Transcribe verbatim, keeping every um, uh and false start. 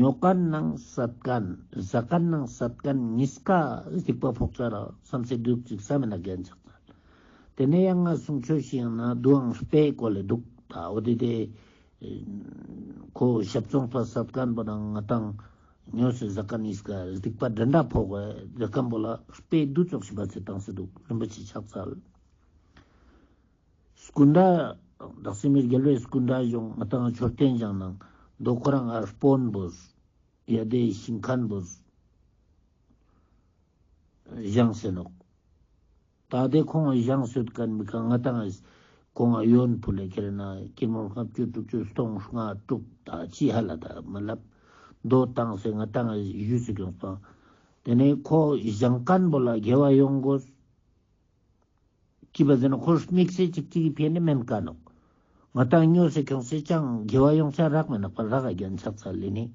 ཉོ་ཁན་ནང་སད་ཁན་ཟ་ཁན་ནང་སད་ཁན་ཉིས་ཀ་སྡིག་པ་ཕོག་ཅ་རག་སམ་སེ་དུག་ཅིག་སམ་མེད་ན་རྒྱན་ཆགས་ཚར། ཏེ་ནེ་ཡང་ང་གསུང་ཆོས་ཤིག་ཡང་ན་དུའང་དཔེ་སྐོར་ལ་དུག་ད་འོ་དེ་དེ་ཁོ་ཞབས་བཙོང་པ་སད་ཁན་པོ་ནང་ང་དང་ཉོས་སེ་ཟ་ཁན་ཉིས་ཀ་སྡིག་པ་འདྲ་འདྲ་ཕོག་པ་ཟ་ཁན་པོ་ལ་དཔེ་དུ་ཙོགས་ཤིག་པ་ཚེ་བཏང་སེ་དུག་རིན་པོ་ཆེ་ཕྱག་འཚལ། སྐུ་འདྲ་དག་སེ་མི་རྒྱལ་བའི་སྐུ་འདྲ་ཡོང་ང་དང་མཆོད་རྟེན་བཞེངས་ནང་དོ་ཁོ་རང་ང་དཔོན་པོས་ཡ་དེ་ཞིང་ཁན་པོས་བཞེངས་སེ་ནོག་ད་དེ་ཁོང་བཞེངས་སོད་ཁན་མི་ཁ་ང་དང་ཁོང་ང་ཡོན་ཕུལ་ལེ་ཁྱེར་ན་ཁྱེར་མོ་ལྔ་བཅུ་དྲུག་ཅུ་སྟོང་ལྔ་དྲུག་ད་ཅི་ཧ་ལ་ད་མ་ལབ་དོ་བཏང་སེ་ང་དང་ཞུས་སེ་ཁྱོངས་པ། ཏེ་ནེ་ཁོ་བཞེངས་ཁན་པོ་ལ་དགེ་བ་ཡོང་གོས། ཅི་བ་ཟེར་ན་ཁོ་དམིགས་བསལ་ཅིག་ཅིག་གི་ཕན་ནི་མེན་ཀ་ནོག་ང་དང་ཉོས་སེ་ཁྱོངས་སེ་ཅང་དགེ་བ་ཡོང་ས་རག་མེད་ནོག་པ་རག་ག་རྒྱན་ཆགས་ཚར་ལེ་ནི།